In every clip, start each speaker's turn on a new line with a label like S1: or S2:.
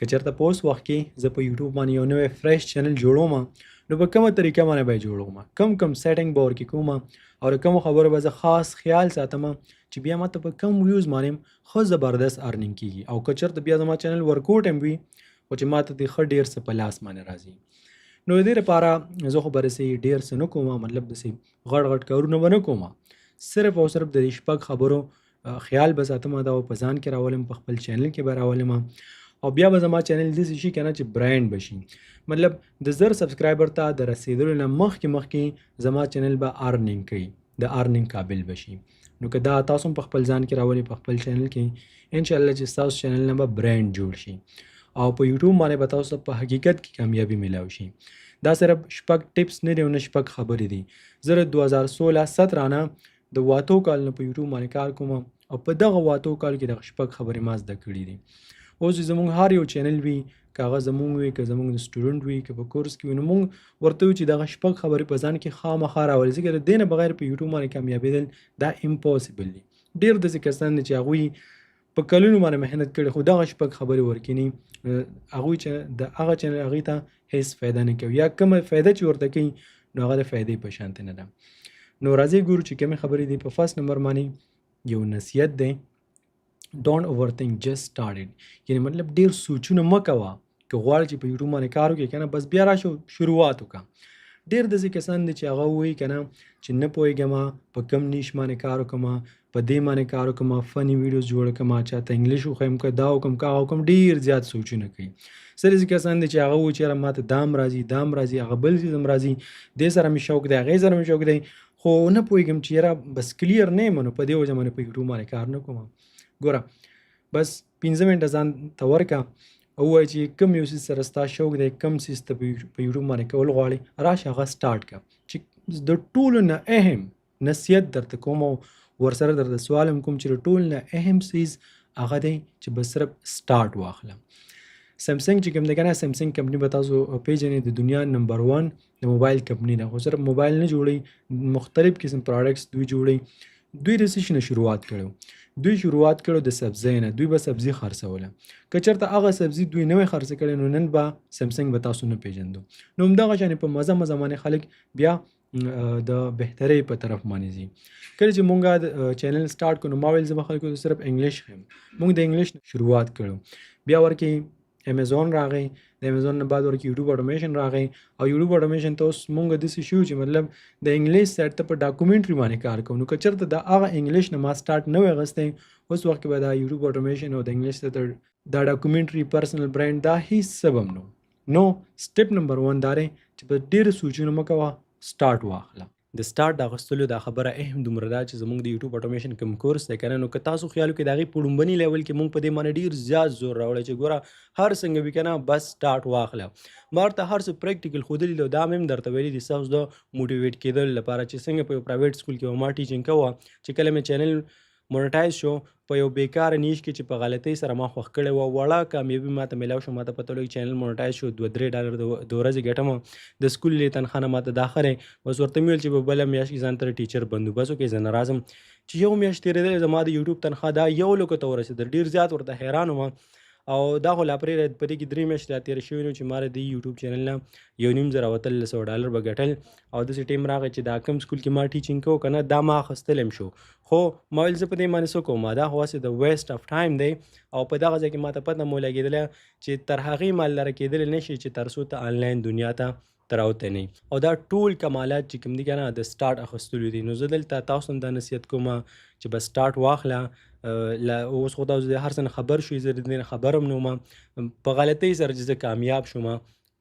S1: که چېرته په اوس وخت کې زه په یوټیوب باندې یو نوی fresh channel جوړوم، نو په کومه طریقه باندې به یې جوړوم، کم کم setting به ورکې کوم او د کومو خبرو به زه خاص خیال ساتم چې بیا ماته په کم views باندې ښه زبردست earning کیږي، او که چېرته بیا زما channel ورکوټ هم وي خو چې ماته دې ښه ډېر څه په لاس باندې راځي. نو د دې لپاره زه خو به داسې ډېر څه نه کوم، مطلب داسې غټ غټ کارونه به نه کوم، صرف او صرف د دې شپږ خبرو خیال به ساتم، دا په ځان کې راولم، په خپل channel کې به راولم، او بیا به زما channel داسې شي که نه چې برانډ به شي. مطلب د 1000 subscriber ته د رسېدلو نه مخکې مخکې زما channel به earning کوي، د earning قابل به شي. نو که دا تاسو هم په خپل ځان کې راولئ په خپل channel کې، انشاءالله چې ستاسو channel نه به برانډ جوړ شي او په یوټیوب باندې به تاسو په حقیقت کې کامیابي میلاو شي. دا صرف شپږ tips نه دي او نه شپږ خبرې دي. زه د 2016 17 نه د واتو کال نه په یوټیوب باندې کار کوم او په دغه واتو کال کې دغه شپږ خبرې ما زده کړې دي. اوس چې زموږ هر یو channel وي، که هغه زموږ وي، که زموږ د student وي، که په کورس کې وي، نو موږ ورته وایو چې دغه شپږ خبرې په ځان کې خامخا راولي، ځکه د دې نه بغیر په یوټیوب باندې کامیابېدل دا impossible دي. ډېر داسې کسان دي چې هغوی په کلونو باندې محنت کړي خو دغه شپږ خبرې ورکیني، هغوی چې د هغه channel هغوی ته هیڅ فایده نه کوي، یا کومه فایده چې ورته کوي نو هغه د فایدې په شانتې نه ده. نو راځئ ګورو چې کومې خبرې دي. په first number باندې یو نصیحت دی، don't overthink just start it. یعنی مطلب ډېر سوچونه مه کوه، که غواړې چې په یوټیوب باندې کار وکړې که نه بس بیا راشه شروعات وکړه. ډېر داسې کسان دي چې هغه وایي که نه چې نه پوهېږم په کوم niche باندې کار وکړم، په دې باندې کار وکړم، funny videos جوړ کړم، چاته English وښیم، که دا وکړم که هغه وکړم، ډېر زیات سوچونه کوي. څه داسې کسان دي چې هغه وایي چې یاره ماته دا هم راځي، دا هم راځي، هغه بل څیز هم راځي، دې سره مې شوق دی، هغې سره مې شوق دی، خو نه پوهېږم چې یاره بس clear نه یم، نو په دې وجه باندې په یوټیوب باندې کار نه کوم. ګوره بس 5 منټه ځان ته ورکړه او ووایه چې کوم یو څیز سره ستا شوق دی، کوم څیز ته په یوټیوب باندې کول غواړې، راشه هغه start کړه. چې د ټولو نه اهم نصیحت درته کوم او ورسره درته سوال هم کوم چې د ټولو نه اهم څیز هغه دی چې بس صرف start واخله. سامسونګ چې کوم دی که نه، سامسونګ کمپني به تاسو پېژنئ، د دنیا number 1 د موبایل کمپني ده، خو صرف موبایل نه جوړوي، مختلف قسم products دوی جوړوي. دوی د څه شي نه شروعات کړو؟ دوی شروعات کړو د سبزۍ نه، دوی به سبزي خرڅوله. که چېرته هغه سبزي دوی نه وای خرڅه کړې نو نن به سامسونګ به تاسو نه پېژندو. نو همدغه شانې په مزه مزه باندې خلک بیا د بهترۍ په طرف باندې ځي. کله چې مونږ channel start کړو نو ما ویل زه به خلکو ته صرف English ښیم، مونږ د English شروعات کړو. بیا ورکې امیزون راغی، د امیزون نه بعد ورکې یوټیوب automation راغی، او یوټیوب automation ته اوس مونږ داسې شو چې مطلب د English side ته په documentary باندې کار کوو. نو که چېرته د هغه English نه ما start نه وای اخیستی، اوس وخت کې به دا یوټیوب automation او د English ته دا documentary personal brand دا هیڅ څه به هم نه. نو step number 1 دا دی چې په ډېرو سوچونو مه کوه، start واخله. د start د اخیستلو دا خبره اهم دومره ده چې زموږ د یوټیوب automation کوم کورس دی که نه، نو که تاسو خیال وکړئ د هغې په ړومبني level کې موږ په دې باندې ډېر زیات زور راوړی چې ګوره هر څنګه وي که نه بس start واخله. ما ورته هر څه practical ښودلي دي او دا مې هم درته ویلي دي ستاسو د motivate کېدلو لپاره چې څنګه په یو private school کې به ما teaching کوه، چې کله مې channel monetize شو په یو بیکاره niche کې چې په غلطۍ سره ما خوښ کړی وه، وړه کامیابي ماته میلاو شو، ماته پته ولګي channel monetize شو، 2-3 ډالر د ورځې ګټم، د school له تنخوا نه ماته دا ښه دی. بس ورته مې ویل چې په بله میاشت کې ځان ته teacher بندوبست وکړئ، زه نه راځم. چې یو میاشت تېرېدلې زما د یوټیوب تنخوا دا 1 لکو ته ورسېده، ډېر زیات ورته حیران وم. او دا خو لا پرېږده، په دې کې 3 میاشتې لا تېرې شوې نو چې ما د دې یوټیوب channel نه 1500 او 1800 ډالر به ګټل. او داسې ټایم راغی چې دا کوم school کې ما teaching کوو که نه دا ما اخیستلی هم شو، خو ما ویل زه په دې باندې څه کوم، دا خو هسې د waste of time دی. او په دغه ځای کې ما ته پته مو لګېدله چې تر هغې مال لره کېدلی نه شي چې تر څو ته آنلاین دنیا ته تراوته نه. او دا ټول کمالات چې کوم دي که نه د start اخیستلو دي. نو زه دلته تاسو هم دا نصیحت کوم چې بس start واخله. اوس خو تاسو د هر څه نه خبر شوئ، زه د دې نه خبر هم نه وم، په غلطۍ سره چې زه کامیاب شوم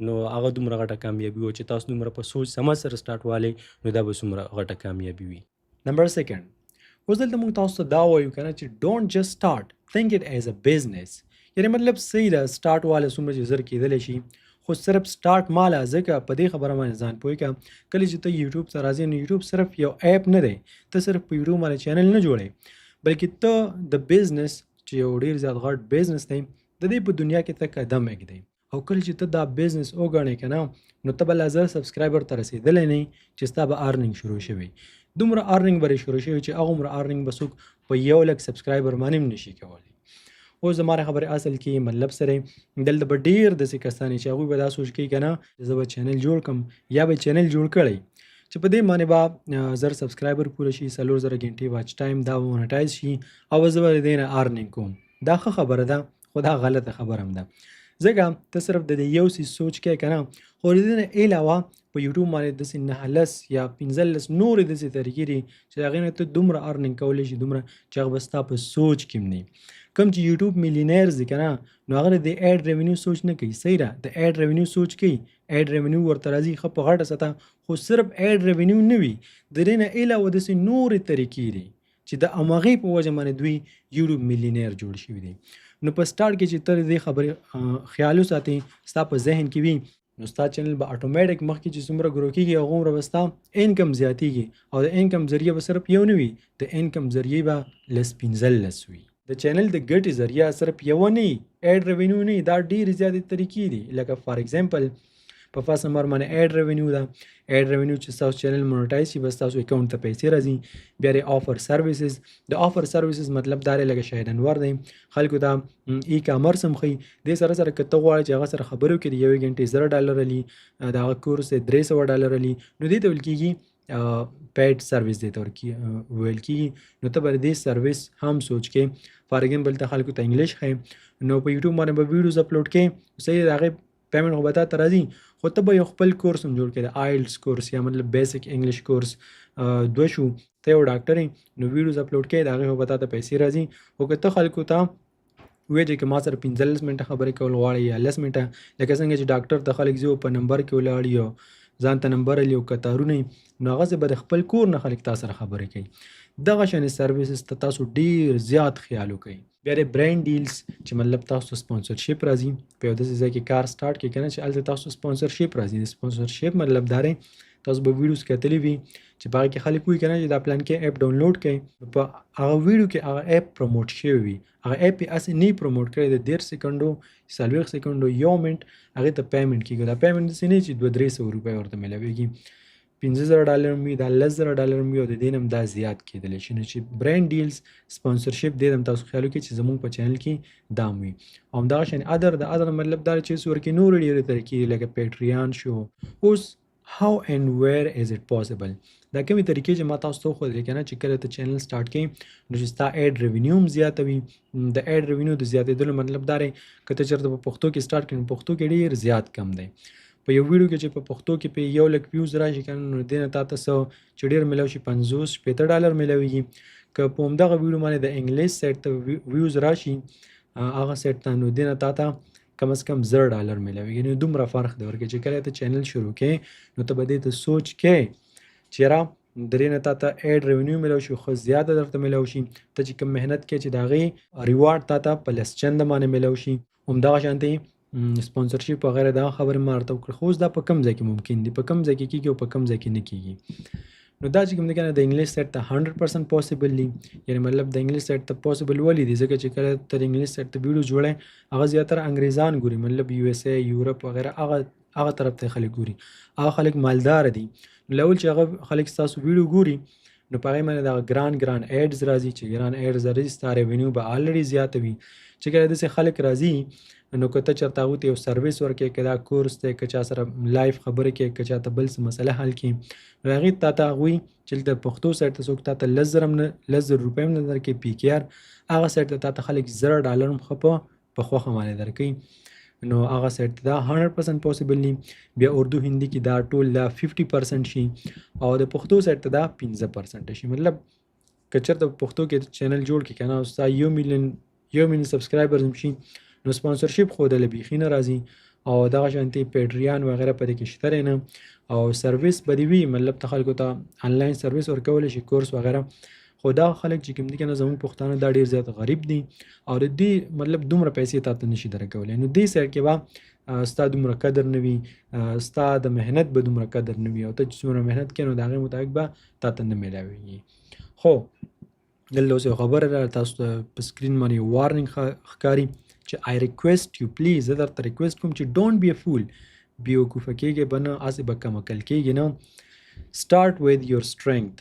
S1: نو هغه دومره غټه کامیابي وه چې تاسو دومره په سوچ سمج سره start والئ، نو دا به څومره غټه کامیابي وي. number second، اوس دلته موږ تاسو ته دا وایو که نه چې don't just start, think it as a business. یعنی مطلب صحیح ده start واله څومره چې زر کېدلی شي، خو صرف start ماله، ځکه په دې خبره باندې ځان پوه کړه کله چې ته یوټیوب ته راځې نو یوټیوب صرف یو app نه دی، ته صرف په یوټیوب باندې channel نه جوړې، بلکې ته د business چې یو ډېر زیات غټ business دی د دې په دنیا کې ته قدم ږدې. او کله چې ته دا business وګڼې که نه نو ته به لا 1000 subscriber ته رسېدلی نه چې ستا به earning شروع شوی، دومره earning به شروع شوی چې هغومره earning به څوک په 1 لک subscriber باندې هم نشي کولی. اوس زما د خبرې اصل کې مطلب سره دلته به ډېر داسې کسان چې هغوی به دا سوچ کوي که نه زه به چینل جوړ کړم یا به چینل جوړ کړی چې په دې باندې به 1000 سبسکرایبر پوره شي، 4000 ګنټې واچ ټایم، دا به مونټایز شي او زه به د دې نه ارنینګ کوم. دا ښه خبره ده، خو دا غلطه خبره هم ده، ځکه ته صرف د دې یو څیز سوچ کوې که نه، خو د دې نه علاوه په یوټیوب باندې داسې 19 یا 15 نورې داسې طریقې دي چې د هغې نه ته دومره ارنینګ کولی شي، دومره چې هغه به ستا په سوچ کې هم نه وي. کوم چې یوټیوب میلینیرز دي که نه، نو هغه د اډ ریونیو سوچ نه کوي. صحیح ده، د اډ ریونیو سوچ کوي، اډ ریونیو ورته راځي ښه په غټه سطح، خو صرف اډ ریونیو نه وي، د دې نه علاوه داسې نورې طریقې دي چې د همغې په وجه باندې دوی یوټیوب میلینیر جوړ شوي دي. نو په سټارټ کې چې ته د دې خبرې خیال وساتې، ستا په ذهن کې وي، نو ستا چینل به اتوماتیک مخکې چې څومره ګرو کېږي هغومره به ستا انکم زیاتېږي، او د انکم ذریعه به صرف یو نه وي، د انکم ذریعه به لس پنځلس وي. د چینل د ګټې ذریعه صرف یوه نه وي، اډ ریونیو نه وي، دا ډېرې زیاتې طریقې دي. لکه فار اگزامپل په فرست نمبر باندې اډ ریونیو ده. اډ ریونیو چې ستاسو چینل مونټایز شي بس ستاسو اکاونټ ته پیسې راځي. بیا د آفر سرویسز، د آفر سرویسز مطلب دا دی لکه شاهد انور دی خلکو ته ای کامرس هم ښیي، دې سره سره که ته غواړې چې هغه سره خبرې وکړي د یوې ګنټې $1000 لري، د هغه کورس دی $300 لري، نو دې ته ویل کېږي پیډ سرویس دې ته ویل کېږي. نو ته به د دې سرویس هم سوچ کې. فار اګزامپل ته خلکو ته انګلیش ښیې، نو په یوټیوب باندې به ویډیوز اپلوډ کې، صحیح ده، د هغې پیمنټ خو به تا ته راځي، خو ته به یو خپل کورس هم جوړ کړې، د آیلټس کورس یا مطلب بیسیک انګلیش کورس دوه شو، ته یو ډاکټر یې نو ویډیوز اپلوډ کړې، د هغې خو به تا ته پیسې راځي. خو که ته خلکو ته وایې چې که ما سره 15 منټه خبرې کول غواړې یا لس منټه، لکه څنګه چې ډاکټر ته خلک ځي او په نمبر کې ولاړ وي او ځان ته نمبر لري او کتارونه وي، نو هغسې به د خپل کور نه خلک تا سره خبرې کوي. دغه شانې سرویسز ته تاسو ډېر زیات خیال وکړئ. بیا د برانډ ډیلز چې مطلب تاسو سپانسرشپ راځي، په یو داسې ځای کې کار سټارټ کړئ که نه چې هلته تاسو سپانسرشپ راځي. د سپانسرشپ مطلب دا دی تاسو به ویډیوز کتلي وي چې په هغې کې خلک وایي که نه چې دا پلان کې اپ ډاونلوډ کړئ، په هغه ویډیو کې هغه اپ پروموټ شوی وي، هغه اپ یې هسې نه پروموټ کړی، د 30 سیکنډو، 40 سیکنډو، یو منټ هغې ته پیمنټ کېږي. دا پیمنټ داسې نه چې 200-300 روپۍ ورته میلاویږي، $5000 هم وي، دا $10,000 هم وي، او د دې نه هم دا زیات کېدلی شي. نو چې برانډ ډیلز سپانسرشپ دې هم تاسو خیال وکړئ چې زموږ په چینل کې دا هم وي. او همدغه شان ادر، د ادر مطلب دا چې اوس ورکې نورې ډېرې طریقې دي لکه پیټریان شو. اوس how and where is it possible، دا کومې طریقې چې ما تاسو ته وښودلې که نه چې کله ته چینل سټارټ کړې نو چې ستا اډ ریونیو هم زیاته وي. د اډ ریونیو د زیاتېدلو مطلب دا دی که ته چېرته په پښتو کې سټارټ کړې نو پښتو کې ډېر زیات کم دی. په یو ویډیو کې چې په پښتو کې په 1 لک ویوز راشي که نه نو دې نه تا ته څه چې ډېر میلاو شي 50-60 ډالر میلاویږي. که په همدغه ویډیو باندې د انګلیس سایټ ته ویوز راشي هغه سایټ ته، نو دې نه تا ته کم از کم $1000 میلاویږي. نو دومره فرق دی ورکړي چې کله ته چینل شروع کړې نو ته به دې ته سوچ کې چې را درې نه تا ته اډ ریونیو میلاو شي، خو زیاته درته میلاو شي، ته چې کوم محنت کې چې د هغې ریوارډ تا ته په لس چنده باندې میلاو شي. همدغه شانتې سپانسرشپ وغیره دا خبرې ما درته وکړې. خو اوس دا په کوم ځای کې ممکن دي، په کوم ځای کې کېږي او په کوم ځای کې نه کېږي. نو دا چې کوم دی که نه د انګلیش سایټ ته 100% پاسبل دي. یعنې مطلب د انګلیش سایټ ته پاسبل ولې دي؟ ځکه چې کله ته د انګلیش سایټ ته ویډیو جوړې هغه زیاتره انګریزان ګوري، مطلب یو اس ای، یورپ وغیره هغه طرف ته خلک ګوري، هغه خلک مالدار دي. نو لاول چې هغه خلک ستاسو ویډیو ګوري نو په هغې باندې دغه ګران ګران ایډز راځي، چې ګران ایډز راځي ستا ریونیو به الریډي زیاته وي. چې کله داسې خلک راځي نو که ته چېرته هغوی ته یو سرویس ورکړې، که دا کورس دی، که چا سره لایف خبرې کوې، که چا ته بل څه مسله حل کړي، نو هغې تا ته هغوی چې دلته پښتو سایټ ته څوک تا ته لس زره هم نه، 10,000 روپۍ هم نه درکوي پی کی آر، هغه سایټ ته تا ته خلک $1000 هم ښه په خوښه باندې درکوي. نو هغه سایټ ته دا 100% پاسبل دي. بیا اردو هندي کې دا ټول دا 50% شي او د پښتو سایټ ته دا 5% شي. مطلب که چېرته په پښتو کې چینل جوړ کړې که نه ستا یو میلیون سبسکرایبرز هم شي نو سپانسرشپ خو دله بیخي نه راځي، او دغه شانتې پیټریان وغیره په دې کې شته دی نه، او سرویس به دې وي، مطلب ته خلکو ته آنلاین سرویس ورکولی شي کورس وغیره. خو دا خلک چې کوم دي که نه زموږ پښتانه دا ډېر زیات غریب دي او د دې مطلب دومره پیسې تا ته نشي درکولی. نو دې سایډ کې به ستا دومره قدر نه وي، ستا د محنت به دومره قدر نه وي، او ته چې څومره محنت کوې نو د هغې مطابق به تا ته نه میلاویږي. خو دلته اوس یو خبره ده، تاسو ته په سکرین باندې یو وارنینګ ښکاري چې آی ریکویسټ یو پلیز، زه درته ریکویسټ کوم چې ډونټ بی ا فول، بېوقوفه کېږئ به نه، هسې به کم عقل کېږي نه. سټارټ وذ یور سټرینګت،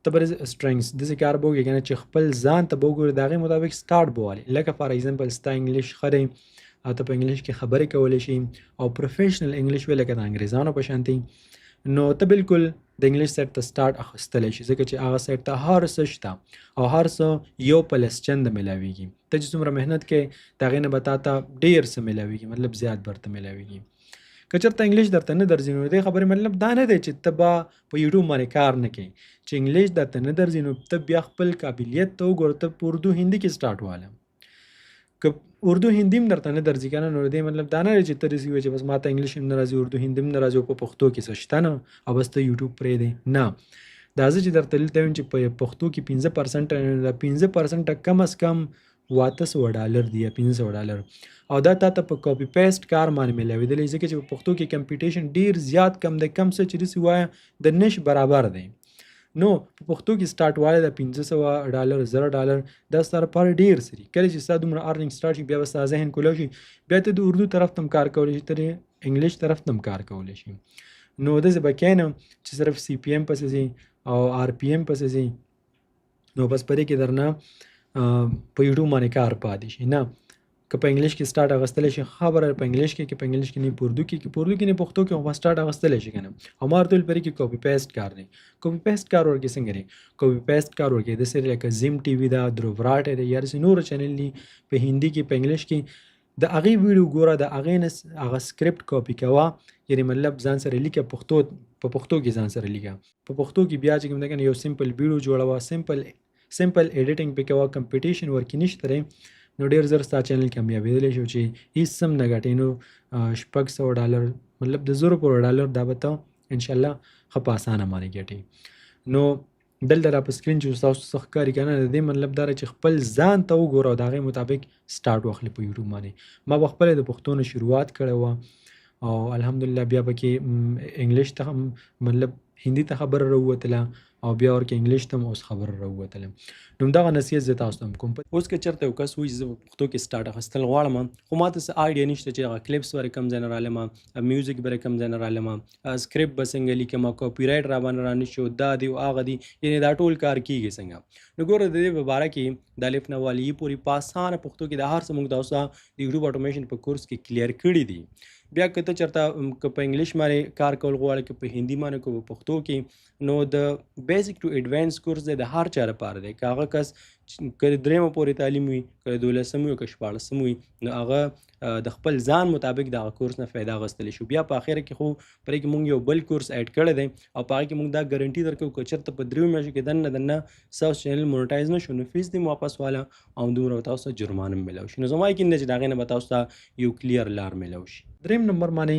S1: ته به سټرینګس داسې کار به وکړې که نه چې خپل ځان ته به وګورې، د هغې مطابق سټارټ به والې. لکه فار ایگزامپل ستا انګلیش ښه دی او ته په انګلیش کې خبرې کولی شي او پروفیشنل انګلیش وي لکه د انګریزانو په شانتي، نو ته بالکل د انګلیش سایټ ته سټارټ اخیستلی شي، ځکه چې هغه سایټ ته هر څه شته او هر څه یو پلس چند ملاویږي. ته چې څومره محنت کوې د هغې نه به تا ته ډېر څه ملاویږي، مطلب زیات به درته ملاویږي. که چېرته انګلیش درته نه درځي نو دې خبرې مطلب دا نه دی چې ته به په یوټیوب باندې کار نه کوې. چې انګلیش درته نه درځي نو ته بیا خپل قابلیت ته وګوره، ته په اردو هندي کې سټارټ واله. که اردو هندي هم درته نه درځي که نه، نو دې مطلب دا نه دی چې ته داسې ووایې چې بس ما ته انګلیش هم نه راځي، اردو هندي هم نه راځي او په پښتو کې څه شته نه او بس ته یوټیوب پرېږدې. نه، دا زه چې درته دلته وایم چې په پښتو کې 5%، دا 5% کم از کم 800 ډالر دی یا 500 ډالر، او دا تا ته په کاپي پیسټ کار باندې ملاوېدلی، ځکه چې په پښتو کې کمپټیشن ډیر زیات کم دی، کم څه چې داسې وایه د نش برابر دی. نو په پښتو کې سټارټ والی د 500 ډالر، 1000 ډالر دا ستا لپاره ډېر څه دي. کله چې ستا دومره ارنینګ سټارټ شي، بیا به ستا ذهن کولی شي، بیا ته د اردو طرف ته هم کار کولی شي، ته د انګلیش طرف ته هم کار کولی شي. نو داسې به کښېنم چې صرف CPM پسې ځي او RPM پسې ځي، نو بس په دې کې درنه په یوټیوب باندې کار پاتې شي. نه، که په انګلیش کې سټارټ اغستلی شي خبره په انګلیش کې، که په انګلیش کې نه په اردو کې، که په اردو کې نه پښتو کې خو سټارټ اغستلی شي کنه. او ما ورته ویل پرې کې کاپي پیسټ کار دی. کاپي پیسټ کار ورکې څنګه دی؟ کاپي پیسټ کار ورکې داسې لکه زیم ټي وي ده، دروب راټي دی، یا داسې نور چینل دي په هندي کې، په انګلیش کې، د هغې ویډیو ګوره، د هغې نه هغه سکرپټ کاپي کوه، یعنی مطلب ځان سره لیکه پښتو، په پښتو کې ځان سره لیکه. په پښتو کې بیا چې کوم دی کنه یو سمپل ویډیو جوړوه، سمپل سمپل ایډیټینګ پې کوه، کمپټیشن ورکې نشته دی، نو ډېر زر ستا چینل کامیابېدلی شو چې هیڅ هم نه ګټې. نو 600 ډالر، مطلب د زرو پورې ډالر دا به ته انشاءالله ښه په اسانه باندې ګټې. نو دلته را په سکرین چې تاسو څه ښکاري که نه، د دې مطلب دا دی چې خپل ځان ته وګوره او د هغې مطابق سټارټ واخلې په یوټیوب باندې. ما به خپله د پښتو نه شروعات کړی وه او الحمدلله بیا پکې انګلیش ته هم، مطلب هندي ته خبره راووتله او بیا ورکې انګلیش ته هم اوس خبره راووتله. نو دغه نصیحت زه تاسو ته هم کوم. اوس که چېرته یو کس وایي چې زه په پښتو کې سټارټ اخیستل غواړم خو ما ته څه آیډیا نشته چې هغه کلیپس ورې کوم ځای نه رالم، میوزیک به کوم ځای نه رالم، سکرپټ به څنګه لیکم، کاپي رایټ را باندې را نشو، دا دی او هغه دی، یعنی دا ټول کار کیږي څنګه؟ نو ګوره، د دې په باره کې د الف نه والی پورې په اسانه پښتو کې د هر څه موږ تاسو ته د یوټیوب اټومیشن په کورس کې کلیر کړي دي. بیا که ته چېرته که په انګلیش باندې کار کول غواړې، که په هندي باندې، که په پښتو کې، نو د بیسیک ټو ایډوانس کورس دی، د هر چا لپاره دی. که هغه کس که د درېیمه پورې تعلیم وي، که د دولسم وي، که شپاړسم وي، نو هغه د خپل ځان مطابق دغه کورس نه فایده اخیستلی شو. بیا په اخره کې خو پرې کې مونږ یو بل کورس اډ کړی دی او په هغه کې مونږ دا ګارنټي درکوو، که چېرته په 3 میاشتو کې دننه دننه ستاسو چینل مونټایز نه شو، نو فیس دې واپس واله او دومره به تاسو ته جرمانه هم میلاو شي. نو زما یقین دی چې د هغې نه به تاسو ته یو کلیر لار میلاو شي. دریم نمبر باندې،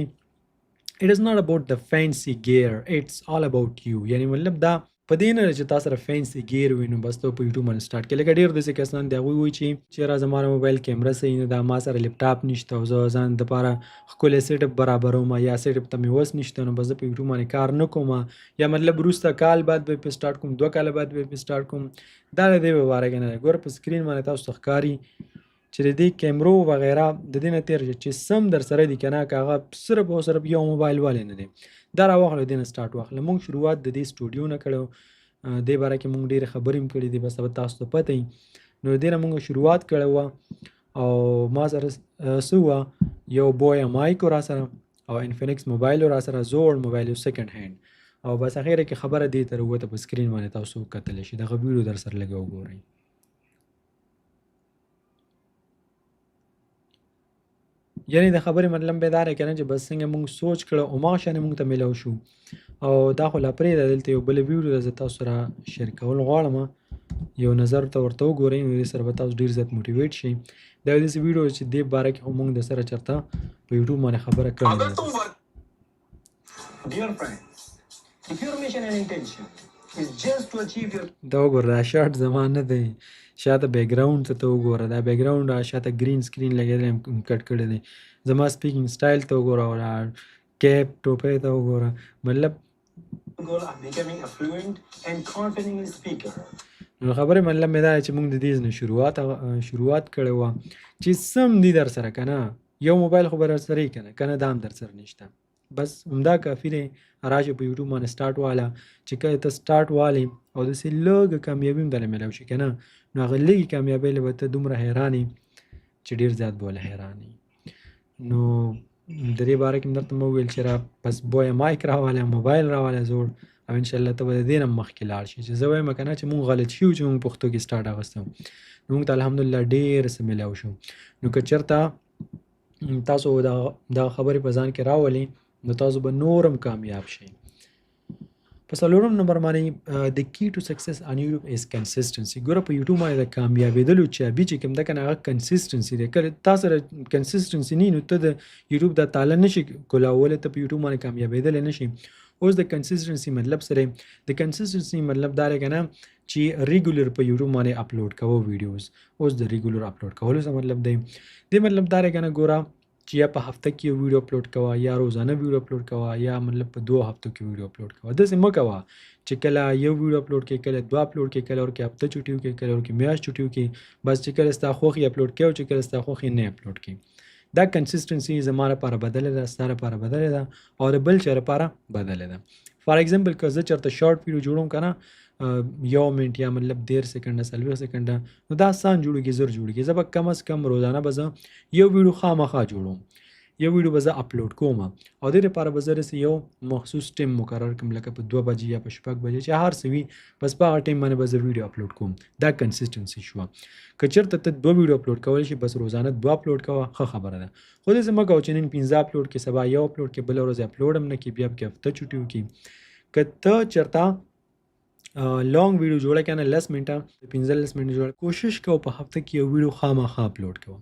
S1: it is not about the fancy gear, it's all about you. یعنی مطلب دا په دې نه چې تاسو سره فینسي ګیر وي نو بس ته په یوټیوب باندې سټارټ کړې. لکه ډېر داسې کسان دي، هغوی وایي چې چېرې زما د موبایل کیمره صحیح نه ده، ما سره لپټاپ نشته او زه ځان دپاره ښکلی سیټ اپ برابروم یا سیټ اپ ته مې وس نشته، نو بس زه په یوټیوب باندې کار نه کوم، یا مطلب وروسته کال بعد به پې سټارټ کوم، 2 کاله بعد به پې سټارټ کوم. دا د دې په باره کې نه دی. ګوره، په سکرین باندې تاسو ته ښکاري چې د دې کیمرو وغیره د دې نه تېر چې سم در سره دي که نه، که هغه صرف او صرف یو موبایل والې نه دی، دا راواخله، دې نه سټارټ واخله. موږ شروعات د دې سټوډیو نه کړو، دې باره کې موږ ډېرې خبرې هم کړې دي، بس به تاسو ته پته وي. نو دې نه موږ شروعات کړی وه او ما سره څه وه؟ یو بویا مایک را سره او انفینکس موبایل را سره، زوړ موبایل، یو سیکنډ هینډ، او بس اخیره کې خبره دې ته راووته. په سکرین باندې تاسو کتلی شئ، دغه ویډیو در سره لږه وګورئ. یعنی د خبرې مطلب به دا دی کنه چې بس څنګه موږ سوچ کړو هماغه شان موږ ته میلاو شو. او دا خو لا پرېږده، دلته یو بله ویډیو ده، زه تاسو سره شیر کول غواړم، یو نظر ته ورته وګورئ، نو دې سره به تاسو ډېر زیات موټیویټ شئ. دا یو داسې ویډیو چې دې باره کې خو موږ د سره چېرته په یوټیوب باندې خبره کړې نه ده.
S2: Dear friends, if your mission and intention is just to achieve your
S1: دا وګوره، دا شاټ زما نه دی، شاته بیکګراوند ته ته وګوره، دا بیکګراوند شاته ګرین سکرین لګېدلی، کټ کړی دی. زما سپیکینګ سټایل ته وګوره او دا کیپ ټوپۍ ته وګوره، مطلب
S2: goal of becoming a fluent and confident English speaker,
S1: نو خبرې مطلب مې دا دی چې موږ د دې نه شروعات کړې وه چې سم دي در سره که نه، یو موبایل خو به در سره یي که نه، که نه دا هم در سره نشته. بس همدا کافي دی. راشه په یوټیوب باندې سٹارټ واله، چې کله ته سٹارټ والې او داسې لږه کامیابي هم درله میلاو شي که نه، نو هغه لږې کامیابۍ له به ته دومره حیران یې چې ډېر زیات به ورله حیران یې. نو د دې باره کې مې درته مه وویل چې را بس بویه مایک راواله، موبایل راواله زوړ، او انشاءالله ته به د دې نه مخکې لاړ شې. چې زه وایم که نه چې مونږ غلط شوي چې مونږ پښتو کې سټارټ اخیستی وو، نو مونږ ته الحمدلله ډېر څه میلاو شو. نو که چېرته تاسو دا خبرې په ځان کې راولئ نو تاسو به نور هم کامیاب شئ. په څلورم نمبر باندې د key to success on YouTube is consistency. ګوره په یوټیوب باندې د کامیابېدلو چابي چې کوم ده که نه هغه کنسیسټنسي دی. کله تا سره کنسیسټنسي نه نو ته د یوټیوب دا تاله نه شي کولاولی، ته په یوټیوب باندې کامیابېدلی نه شي. اوس د کنسیسټنسي مطلب څه دی؟ د کنسیسټنسي مطلب دا دی که نه چې ریګولر په یوټیوب باندې اپلوډ کوه ویډیوز. اوس د ریګولر اپلوډ کولو څه مطلب دی؟ دې مطلب دا دی که نه ګوره چې یا په هفته کې یو ویډیو اپلوډ کوه، یا روزانه ویډیو اپلوډ کوه، یا مطلب په 2 هفتو کې ویډیو اپلوډ کوه. داسې مه کوه چې کله یو ویډیو اپلوډ کړې، کله دوه اپلوډ کړې، کله ورکې هفته چوټي وکړې، کله ورکې میاشت چوټي وکړې. بس چې کله ستا خوښ یې اپلوډ کړې او چې کله ستا خوښ یې نه اپلوډ کړې. دا کنسیسټنسي زما لپاره بدله ده، ستا لپاره بدله ده او د بل چا لپاره بدله ده. فار ایگزامپل که زه چېرته شارټ ویډیو جوړوم که نه یو منټ یا مطلب 30 سیکنډه 40 سیکنډه، نو دا آسان جوړېږي، زر جوړېږي. زه به کم از کم روزانه به زه یو ویډیو خامخا جوړوم، یو ویډیو به زه اپلوډ کوم او دې لپاره به زه داسې یو مخصوص ټایم مقرر کړم، لکه په 2 بجې یا په 6 بجې چې هر څه وي، بس په هغه ټایم باندې به زه ویډیو اپلوډ کوم. دا کنسیسټنسي شوه. که چېرته ته 2 ویډیو اپلوډ کولی شې بس روزانه 2 اپلوډ کوه، ښه خبره ده. خو داسې مه کوه چې نن 5 اپلوډ کړې، سبا یو اپلوډ کړې، بله ورځ اپلوډ هم نه کړې، بیا پکې هفته چوټي وکړي. که ته چېرته لانګ ویډیو جوړه کړې نه 10 منټه 15 منټه جوړه، کوشش کوه په هفته کې یو ویډیو خامخا اپلوډ کوه.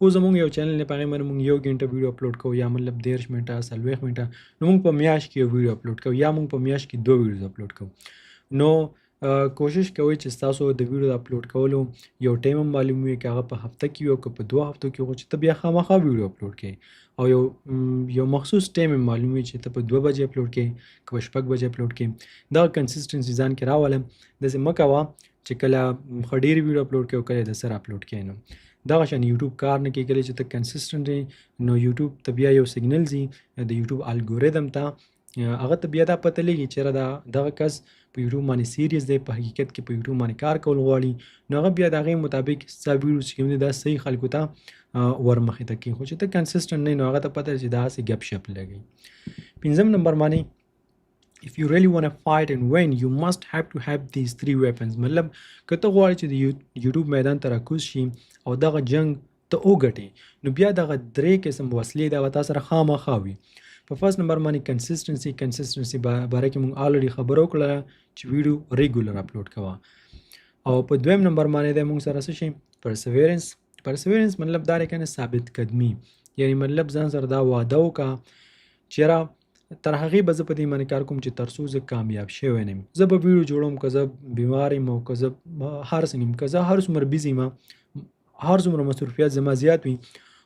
S1: اوس زمونږ یو چینل دی، په هغې باندې مونږ یو ګنټه ویډیو اپلوډ کوو یا مطلب 30 منټه 40 منټه، نو مونږ په میاشت کې یو ویډیو اپلوډ کوو یا مونږ په میاشت کې 2 ویډیوز اپلوډ کوو. نو کوشش کوئ چې ستاسو د ویډیو د اپلوډ کولو یو ټایم هم معلوم وي، که هغه په هفته کې وي او که په 2 هفتو کې، خو چې ته بیا خامخا ویډیو اپلوډ کړې او یو مخصوص ټایم هم معلوم وي چې ته په 2 بجې اپلوډ کړې که په 6 بجې اپلوډ کړې. دا کنسیسټنسي ځان کې راوله. داسې مه کوه چې کله ښه ډېرې ویډیو اپلوډ کړې او کله یې د سره اپلوډ کړې. نو دغه شان یوټیوب کار نه کوي. کله چې ته کنسیسټنټ یې نو یوټیوب ته بیا یو سیګنل ځي، د یوټیوب الګوریدم ته هغه ته بیا دا پته لګي چې دا دغه کس په یوټیوب باندې سیریس دی، په حقیقت کې په یوټیوب باندې کار کول غواړي. نو هغه بیا د هغې مطابق ستا ویډیوز چې کوم دي دا صحیح خلکو ته ورمخې ته کوي. خو چې ته کنسیسټنټ نه یې نو هغه ته پته چې دا هسې ګپ شپ لګوي. پنځم نمبر باندې if you really want to fight and win you must have to have these 3 weapons. مطلب که ته غواړې چې د یوټیوب میدان ته راکوز شي او دغه جنګ ته وګټې، نو بیا دغه 3 قسم وسلې دا به تا سره خامخا وي. په فرست نمبر باندې کنسیسټنسي، کنسیسټنسي باره کې مونږ آلریډي خبره وکړه چې ویډیو ریګولر اپلوډ کوه. او په دویم نمبر باندې دی مونږ سره څه شي؟ پرسیورنس. پرسیورنس مطلب دا دی که نه ثابت قدمي، یعنی مطلب ځان سره دا وعده وکړه چې را تر هغې به زه په دې باندې کار کوم چې تر څو زه کامیاب شوی نه یم. زه به ویډیو جوړوم که زه بیمار یم او که زه هر څنګه یم، که زه هر څومره بیزي یم، هر څومره مصروفیت زما زیات وي،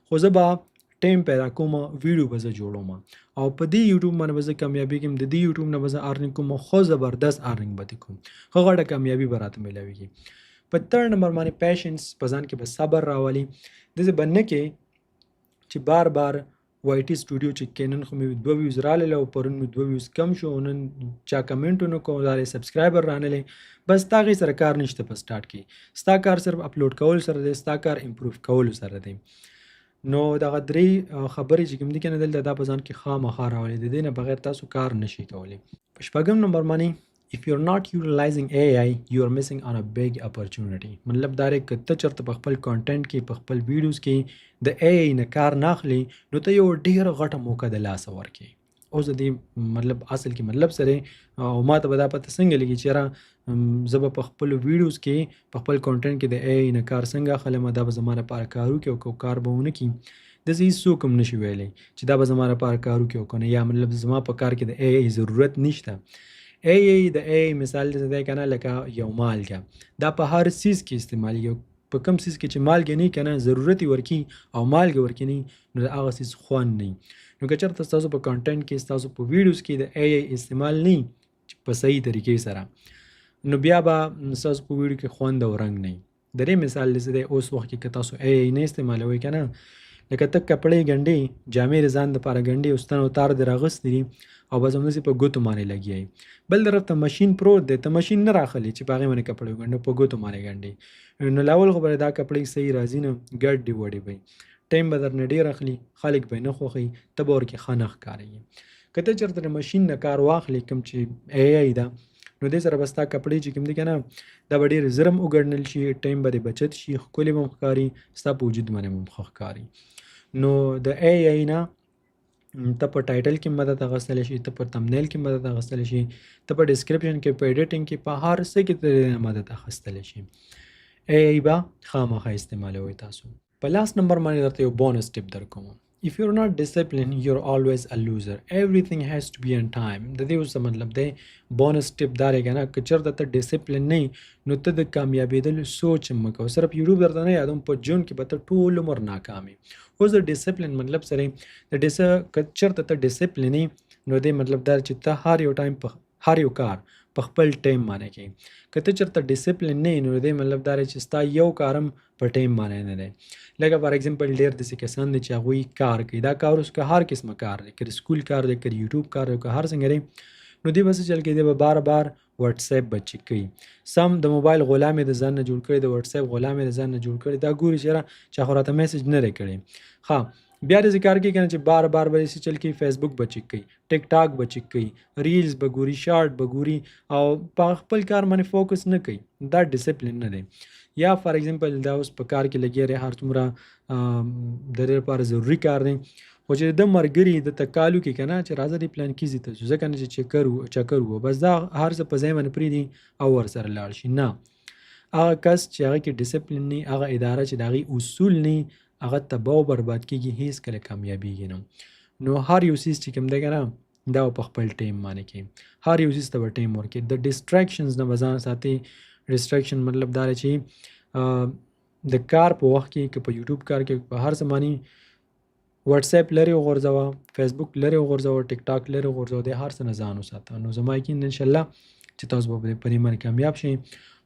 S1: خو زه به ټایم پیدا کوم، ویډیو به زه جوړوم او په دې یوټیوب باندې به زه کامیابېږم، د دې یوټیوب نه به زه ارنینګ کوم، ښه زبردست ارنینګ به دې کوم، ښه غټه کامیابي به راته میلاویږي. په تر نمبر باندې پیشنس، په ځان کې به صبر راولي. داسې به نه کې چې بار بار وای ټي سټوډیو چې کې نن خو مې 2 ویوز رالل او پرون مې 2 ویوز کم شو او نن چا کمنټ ونه کړو، دا سبسکرایبر رانلې، بس ستا هغې سره کار نشته. په سټارټ کې ستا کار صرف اپلوډ کولو سره دی، ستا کار امپروف کولو سره دی. نو دغه 3 خبرې چې کوم دي که نه دلته دا په ځان کې خامخا راولي، د دې نه بغیر تاسو کار نشئ کولی. په شپږم نمبر باندې if you're not utilizing AI you are missing on a big opportunity. مطلب دا دی که ته چېرته په خپل کانټنټ کې په خپل ویډیوز کې د AI نه کار نه اخلي نو ته یو ډېره غټه موقع د لاسه ورکوې. اوس د دې مطلب اصل کې مطلب څه دی او ما ته به دا پته څنګه لګي چې یاره زه به په خپلو ویډیوز کې په خپل کانټنټ کې د AI نه کار څنګه اخلم، دا به زما لپاره کار وکړي او که کار به ونه کړي. داسې هېڅوک هم نشي ویلی چې دا به زما لپاره کار وکړي او که نه، یا مطلب زما په کار کې د AI ضرورت نشته. AI د AI مثال داسې دی که نه لکه یو مالګه، دا په هر څیز کې استعمالېږي. په کوم څیز کې چې مالګه نه که نه ضرورت یې ورکي او مالګه ورکي نه نو د هغه څیز خوند نه. نو که چېرته ستاسو په کانټنټ کې ستاسو په ویډیوز کې د AI استعمال نه په صحیح طریقې سره، نو بیا به ستاسو په ویډیو کې خوند او رنګ نه. د دې مثال داسې دی اوس وخت کې که تاسو AI نه استعمالوئ که نه، لکه ته کپړې ګنډې، جامې د ځان دپاره ګنډې او ستن او تار دې راغستي دي او بس همداسې په ګوتو باندې لګیا یې. بل طرف ته ماشین پروت دی، ته ماشین نه راخلې چې په هغې باندې کپړې وګنډې، په ګوتو باندې ګنډې. نو لاول خو به دا کپړې صحیح راځي نه، ګډ دې وډې به، ټایم به درنه ډېر اخلي، خلک به یې نه خوښوي، ته به ورکې ښه نه ښکارېږي. که ته چېرته د ماشین نه کار واخلې کوم چې ای آی ده، نو دې سره به ستا کپړې چې کوم دي که نه دا به ډېر زر هم وګڼل شي، ټایم به دې بچت شي، ښکلې به هم ښکاري، ستا په وجود باندې به هم ښه ښکاري. نو د ای آی نه ته په ټایټل کې مدد اخیستلی شي، ته په تمنیل کې مدد اخیستلی شي، ته په ډسکرپشن کې، په ایډیټینګ کې، په هر څه کې ته مدد اخیستلی شي. ای آی به خامخا استعمالوئ تاسو. په لاس نمبر باندې درته یو بونس ټیپ درکوم. If you're not disciplined, you're always a loser. Everything has to be on time. د دې اوس څه مطلب دی؟ بونس ټیپ دا دی که نه، که چېرته ته ډیسپلین نه نو ته د کامیابېدلو سوچ هم مه کوه. صرف یوټیوب درته نه یادوم، په ژوند کې به ته ټول عمر ناکام یې. اوس د ډیسپلین مطلب سره د که چېرته ته ډیسپلین یې نو دې مطلب دا چې ته هر یو ټایم په هر یو کار په خپل ټایم باندې کوې. که ته چېرته ډیسپلین نه یې نو دې مطلب دا دی چې ستا یو کار هم په ټایم باندې نه دی. لکه فار اگزامپل ډېر داسې کسان دي چې هغوی کار کوي، دا کار اوس که هر قسمه کار دی، که د سکول کار دی، که د یوټیوب کار دی، که هر څنګه دی، نو دی به څه چل کوي، دی به بار بار واتساپ به چک کوي. سم د موبایل غلام یې د ځان نه جوړ کړی، د واتساپ غلام یې د ځان نه جوړ کړی، دا ګوري چې یاره چا خو راته میسج نه دی کړی. ښه بیا داسې کار کوي که نه چې بار بار به داسې چل کوي، فیسبوک به چک کوي، ټیک ټاک به چک کوي، ریلز به ګوري، شارټ به ګوري او په خپل کار باندې فوکس نه کوي. دا ډیسپلین نه دی. یا فار اگزامپل دا اوس په کار کې لګیا دی، هر څومره د دې لپاره ضروري کار دی، خو چې د مرګري د تکالو کې که نه چې راځه دې پلان کیږي ته ځو، ځکه نه چې چکر وو، بس دا هر څه په ځای باندې پرېږدي او ورسره لاړ شي. نه، هغه کس چې هغه کې ډیسپلین نه، هغه اداره چې د هغې اصول نه، هغه تباه او برباد کېږي، هېڅکله کامیابېږي نه. نو هر یو څیز چې کوم دی که نه دا په خپل ټایم باندې کوي، هر یو څیز ته به ټایم ورکړي. د ډیسټریکشنز نه به ځان ساتي. ډیسټریکشن مطلب دا دی چې د کار په وخت کې که په یوټیوب کار کې په هر څه باندې واتساپ لرې وغورځوه، فیسبوک لرې وغورځوه، ټیک ټاک لرې وغورځوه، د هر څه نه ځان وساته. نو زما یقین دی انشاءالله چې تاسو به په دې باندې کامیاب شئ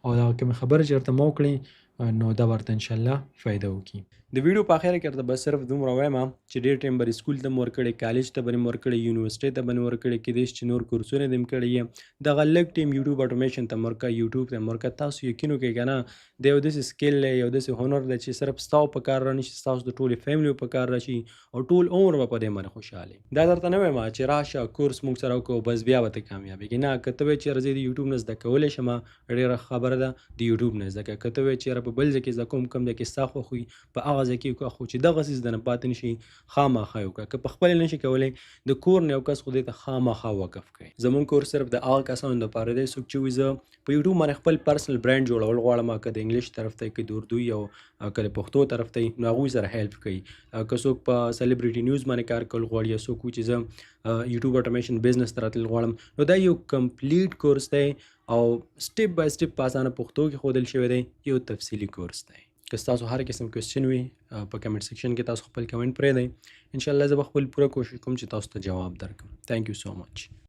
S1: او دا کومې خبرې چې درته ما وکړې نو دا ورته انشاءالله فایده وکړي. د ویډیو په اخره کې درته بس صرف دومره وایم چې ډېر ټایم به سکول ته هم ورکړی، کالج ته به هم ورکړی، یونیورسټۍ ته به هم ورکړی، کېدای شي چې نور کورسونه دې هم کړي یې، دغه لږ ټایم یوټیوب اټومیشن ته هم ورکړه، یوټیوب ته هم ورکړه. تاسو یقین وکړئ که نه دا یو داسې سکیل دی، یو داسې هنر دی چې صرف ستاسو په کار رانه شي، ستاسو د ټولې فیملی په کار راشي او ټول عمر به په دې باندې خوشحاله یې. دا درته نه وایم چې راشه کورس موږ سره وکړو بس بیا به ته کامیابېږې، نه، که ته وایې چې زه د یوټیوب نه زده کولی شم، ډېره خبره ده، د یوټیوب نه زده کړه. که ته وایې چې یاره په بل ځای کې زده کوم، کوم ځای کې ستا خوښ وي په هغه ځای کې وکړه، خو چې دغه څیز درنه پاتې نه شي خامخا یې وکړه. که په خپله نه شي کولی د کور نه یو کس خو دې ته خامخا وقف کړئ. زموږ کورس صرف د هغه کسانو دپاره دی څوک چې وایي زه په یوټیوب باندې خپل پرسنل برانډ جوړول غواړم، که د انګلیش طرف ته، که د اردو او که د پښتو طرف ته، نو هغوی سره هیلپ کوي. که څوک په سلیبریټي نیوز باندې کار کول غواړي یا څوک وایي چې زه یوټیوب اټومیشن بزنس ته راتلل غواړم، نو دا یو کمپلیټ کورس دی او سټیپ بای سټیپ په اسانه پښتو کې ښودل شوی دی، یو تفصیلي کورس دی. که ستاسو هر قسم کوېسچن وي په کمنټ سیکشن کې تاسو خپل کمنټ پرېږدئ، انشاءالله زه به خپل پوره کوشش کوم چې تاسو ته جواب درکړم. Thank you so much.